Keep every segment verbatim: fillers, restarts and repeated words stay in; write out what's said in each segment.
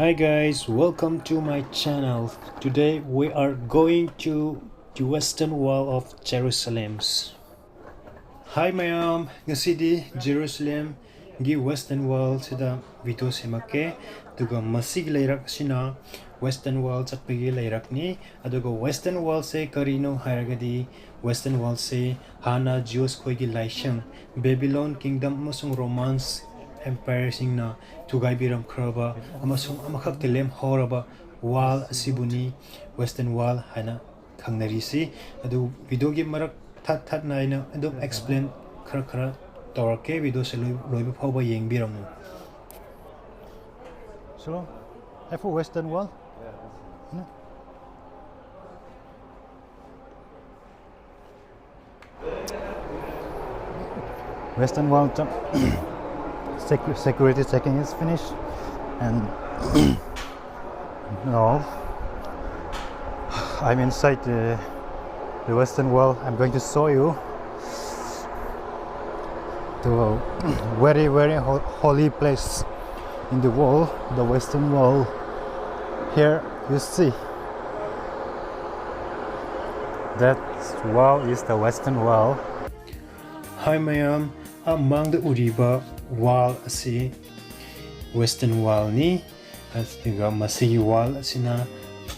Hi guys, welcome to my channel. Today we are going to the Western Wall of Jerusalem. Hi mayam, ꯉꯁꯤꯗꯤ ꯖꯦꯔꯨꯁꯂꯦꯝꯒꯤ Western Wall ꯁꯤꯗ video ꯁꯦꯝꯃꯛꯀꯦ꯫ ꯑꯗꯨꯒ ꯃꯁꯤꯒꯤ ꯂꯩꯔꯛ ꯑꯁꯤꯅ Western Wall ꯆꯠꯄꯒꯤ ꯂꯩꯔꯛꯅꯤ꯫ ꯑꯗꯨꯒ Western Wall ꯁꯦ ꯀꯔꯤꯅꯣ ꯍꯥꯏꯔꯒꯗꯤ, Western Wall ꯁꯦ ꯍꯥꯟꯅ Jews ꯈꯣꯏꯒꯤ ꯂꯥꯏꯁꯪ, Babylon Kingdom ꯑꯃꯁꯨꯡ Romans Empire ꯁꯤꯡꯅ ꯊꯨꯒꯥꯏꯕꯤꯔꯝꯈ꯭ꯔꯕ ꯑꯃꯁꯨꯡ ꯑꯃꯈꯛꯇ ꯂꯦꯝꯍꯧꯔꯕ wall ꯑꯁꯤꯕꯨꯅꯤ Western Wall ꯍꯥꯏꯅ ꯈꯪꯅꯔꯤꯁꯤ꯫ ꯑꯗꯨ video ꯒꯤ ꯃꯔꯛ ꯊꯠ ꯊꯠ ꯅꯥꯏꯅ ꯑꯗꯨꯝ explain ꯈꯔ ꯈꯔ ꯇꯧꯔꯛꯀꯦ꯫ Video ꯁꯦ ꯂꯣꯏ-, ꯂꯣꯏꯕ ꯐꯥꯎꯕ ꯌꯦꯡꯕꯤꯔꯝꯃꯨ꯫ So, have a Western Wall? Western Wall, secu-, security checking is finished, and now I'm inside the, the Western Wall. I'm going to show you the very, very ho-, holy place in the world, the Western Wall. Here you see. That wall is the Western Wall. Hi mayam, ꯑꯥ ꯃꯥꯡꯗ ꯎꯔꯤꯕ wall ꯑꯁꯤ Western Wall ꯅꯤ꯫ ꯑꯗꯨꯒ ꯃꯁꯤꯒꯤ wall ꯑꯁꯤꯅ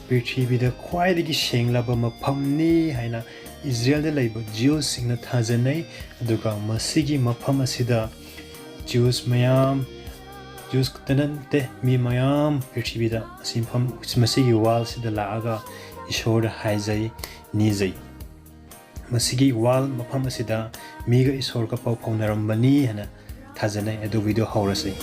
ꯄ꯭ꯔꯤꯊꯤꯕꯤꯗ ꯈ꯭ꯋꯥꯏꯗꯒꯤ ꯁꯦꯡꯂꯕ ꯃꯐꯝꯅꯤ ꯍꯥꯏꯅ ꯏꯖꯔꯦꯜꯗ ꯂꯩꯕ Jews ꯁꯤꯡꯅ ꯊꯥꯖꯅꯩ꯫ ꯑꯗꯨꯒ ꯃꯁꯤꯒꯤ ꯃꯐꯝ ꯑꯁꯤꯗ Jews ꯃꯌꯥꯝ, Jews ꯈꯛꯇ ꯅꯠꯇꯦ, ꯃꯤ ꯃꯌꯥꯝ ꯄ꯭ꯔꯤꯊꯤꯕꯤꯗ ꯑꯁꯤ ꯃꯐꯝ, ꯃꯁꯤꯒꯤ wall ꯁꯤꯗ ꯂꯥꯛꯑꯒ ꯏꯁꯣꯔꯗ ꯍꯥꯏꯖꯩ, ꯅꯤꯖꯩ꯫ ꯃꯁꯤꯒꯤ wall ꯃꯐꯝ ꯑꯁꯤꯗ ꯃꯤꯒ ꯏꯁꯣꯔꯒ ꯄꯥꯎ ꯐꯥꯎꯅꯔꯝꯕꯅꯤ ꯍꯥꯏꯅ ꯊꯥꯖꯅꯩ꯫ ꯑꯗꯨ video ꯍꯧꯔꯁꯤ꯫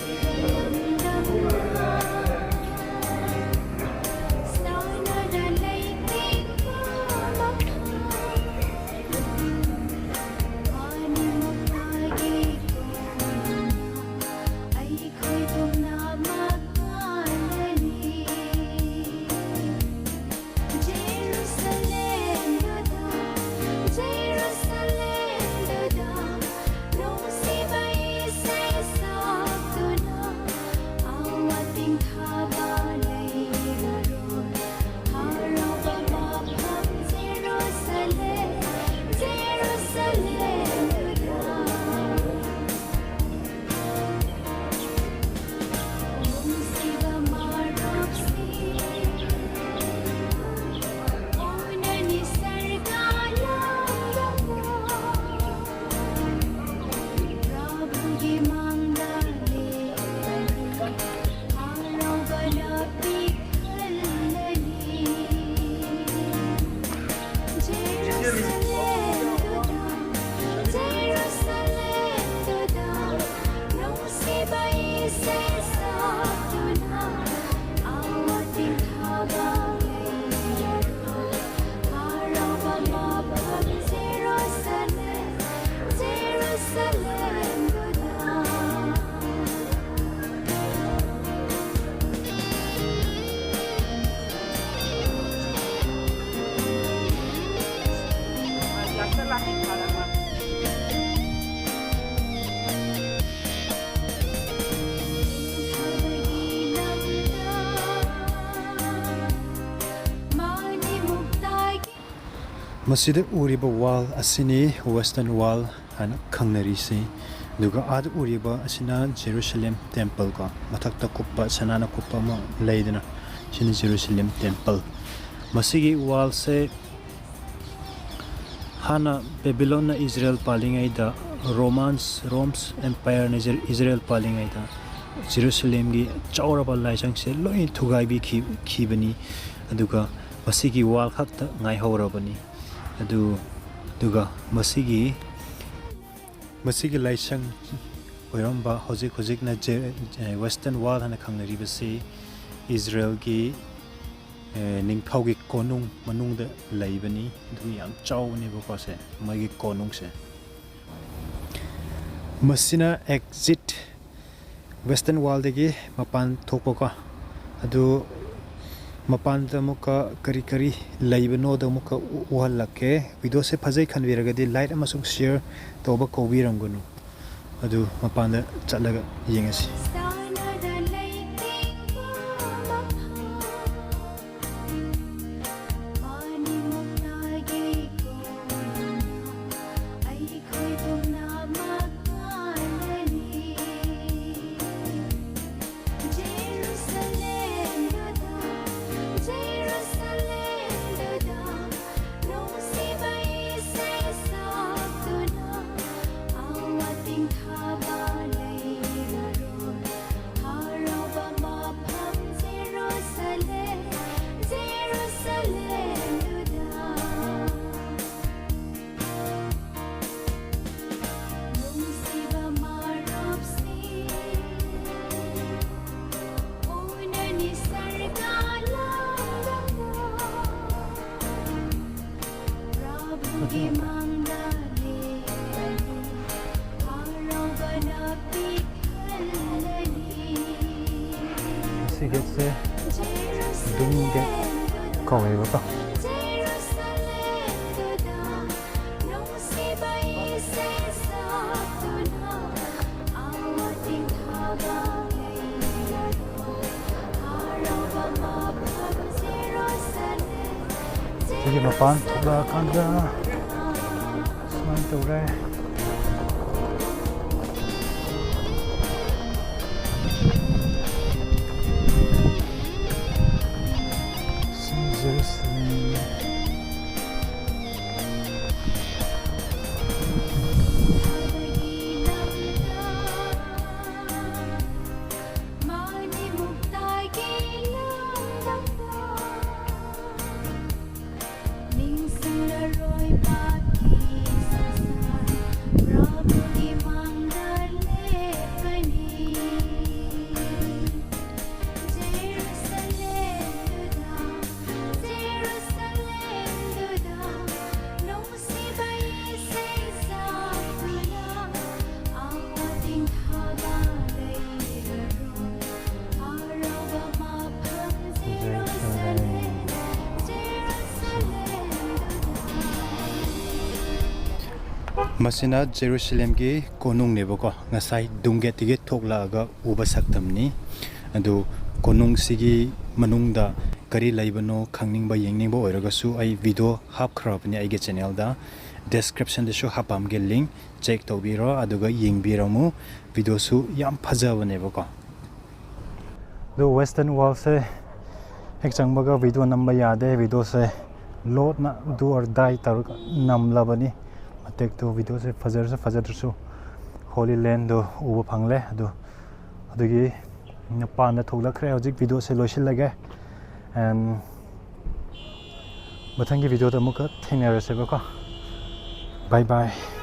ꯃꯁꯤꯗ ꯎꯔꯤꯕ wall ꯑꯁꯤꯅꯤ Western Wall ꯍꯥꯏꯅ ꯈꯪꯅꯔꯤꯁꯤ꯫ ꯑꯗꯨꯒ ꯑꯥꯗ ꯎꯔꯤꯕ ꯑꯁꯤꯅ Jerusalem Temple ꯀꯣ, ꯃꯊꯛꯇ ꯀꯨꯞꯄ, ꯁꯅꯥꯅ ꯀꯨꯞꯄ ꯑꯃ ꯂꯩꯗꯅ, ꯁꯤꯅ Jerusalem Temple꯫ ꯃꯁꯤꯒꯤ wallꯁꯦ ꯍꯥꯟꯅ ꯕꯦꯕꯤꯂꯣꯟꯅ ꯏꯖꯔꯦꯜ ꯄꯥꯜꯂꯤꯉꯩꯗ, Romans, Rome's Empireꯅ ꯏꯖꯔ-, ꯏꯖꯔꯦꯜ ꯄꯥꯜꯂꯤꯉꯩꯗ ꯖꯦꯔꯨꯁꯂꯦꯝꯒꯤ ꯆꯥꯎꯔꯕ ꯂꯥꯏꯁꯪꯁꯦ ꯂꯣꯏ ꯊꯨꯒꯥꯏꯕꯤꯈꯤ-, ꯈꯤꯕꯅꯤ꯫ ꯑꯗꯨꯒ ꯃꯁꯤꯒꯤ wall ꯈꯛꯇ ꯉꯥꯏꯍꯧꯔꯕꯅꯤ꯫ ꯑꯗꯨ, ꯑꯗꯨꯒ ꯃꯁꯤꯒꯤ, ꯃꯁꯤꯒꯤ ꯂꯥꯏꯁꯪ ꯑꯣꯏꯔꯝꯕ ꯍꯧꯖꯤꯛ ꯍꯧꯖꯤꯛꯅ ꯖꯦ-, ꯖꯦ-, Western Wall ꯍꯥꯏꯅ ꯈꯪꯅꯔꯤꯕꯁꯤ ꯏꯖꯔꯦꯜꯒꯤ, ꯑꯦ, ꯅꯤꯡꯊꯧꯒꯤ ꯀꯣꯅꯨꯡ ꯃꯅꯨꯡꯗ ꯂꯩꯕꯅꯤ꯫ ꯑꯗꯨꯒ ꯌꯥꯝ ꯆꯥꯎꯕꯅꯦꯕꯀꯣ ꯁꯦ, ꯃꯣꯏꯒꯤ ꯀꯣꯅꯨꯡꯁꯦ꯫ ꯃꯁꯤꯅ exit, Western Wallꯗꯒꯤ ꯃꯄꯥꯟ ꯊꯣꯛꯄꯀꯣ꯫ ꯑꯗꯨ ꯃꯄꯥꯟꯗ ꯑꯃꯨꯛꯀ ꯀꯔꯤ ꯀꯔꯤ ꯂꯩꯕꯅꯣꯗ ꯑꯃꯨꯛꯀ ꯎ-, ꯎꯍꯜꯂꯛꯀꯦ꯫ Videoꯁꯦ ꯐꯖꯩ ꯈꯟꯕꯤꯔꯒꯗꯤ like ꯑꯃꯁꯨꯡ share ꯇꯧꯕ ꯀꯧꯕꯤꯔꯝꯒꯅꯨ꯫ ꯑꯗꯨ ꯃꯄꯥꯟꯗ ꯆꯠꯂꯒ ꯌꯦꯡꯉꯁꯤ꯫ ꯁꯤ gateꯁꯦ Doom Gate ꯀꯧꯋꯦꯕꯀꯣ꯫ ꯃꯄꯥꯟ ꯊꯣꯛꯂꯛꯑꯀꯥꯟꯗ ꯁꯨꯃꯥꯏꯅ ꯇꯧꯔꯦ꯫ ꯁꯤ ꯖꯦꯔꯨꯁꯂꯦꯝ꯫ ꯃꯁꯤꯅ ꯖꯦꯔꯨꯁꯂꯦꯝꯒꯤ ꯀꯣꯅꯨꯡꯅꯦꯕꯀꯣ꯫ ꯉꯁꯥꯏ ꯗꯨꯡꯒꯦꯠꯇꯒꯤ ꯊꯣꯛꯂꯛꯑꯒ ꯎꯕ ꯁꯛꯇꯝꯅꯤ꯫ ꯑꯗꯨ ꯀꯣꯅꯨꯡꯁꯤꯒꯤ ꯃꯅꯨꯡꯗ ꯀꯔꯤ ꯂꯩꯕꯅꯣ ꯈꯪꯅꯤꯡꯕ, ꯌꯦꯡꯅꯤꯡꯕ ꯑꯣꯏꯔꯒꯁꯨ ꯑꯩ ꯚꯤꯗꯤꯑꯣ ꯍꯥꯞꯈ꯭ꯔꯕꯅꯤ ꯑꯩꯒꯤ ꯆꯦꯅꯦꯜꯗ꯫ ꯗꯦꯁꯀ꯭ꯔꯤꯞꯁꯟꯗꯁꯨ ꯍꯥꯞꯄꯝꯒꯦ ꯂꯤꯡ, ꯆꯦꯛ ꯇꯧꯕꯤꯔꯣ, ꯑꯗꯨꯒ ꯌꯦꯡꯕꯤꯔꯝꯃꯨ꯫ ꯚꯤꯗꯤꯑꯣꯁꯨ ꯌꯥꯝ ꯐꯖꯕꯅꯦꯕꯀꯣ꯫ ꯑꯗꯨ ꯋꯦꯁꯇꯔꯟ ꯋꯥꯜꯁꯦ ꯍꯦꯛ ꯆꯪꯕꯒ ꯚꯤꯗꯤꯑꯣ ꯅꯝꯕ ꯌꯥꯗꯦ꯫ ꯚꯤꯗꯤꯑꯣꯁꯦ ꯂꯣꯠꯅ do or die ꯇꯧꯔꯒ ꯅꯝꯂꯕꯅꯤ꯫ ꯃꯇꯦꯛꯇꯨ ꯚꯤꯗꯤꯑꯣꯁꯦ ꯐꯖꯔꯁꯨ ꯐꯖꯗ꯭ꯔꯁꯨ ꯍꯣꯂꯤ ꯂꯦꯟꯗꯣ ꯎꯕ ꯐꯪꯂꯦ꯫ ꯑꯗꯨ ꯑꯗꯨꯒꯤ ꯃꯄꯥꯟꯗ ꯊꯣꯛꯂꯛꯈ꯭ꯔꯦ꯫ ꯍꯧꯖꯤꯛ ꯚꯤꯗꯤꯑꯣꯁꯦ ꯂꯣꯏꯁꯤꯜꯂꯒꯦ꯫ And ꯃꯊꯪꯒꯤ ꯚꯤꯗꯤꯑꯣꯗ ꯑꯃꯨꯛꯀ ꯊꯦꯡꯅꯔꯁꯦꯕꯀꯣ꯫ Bye bye꯫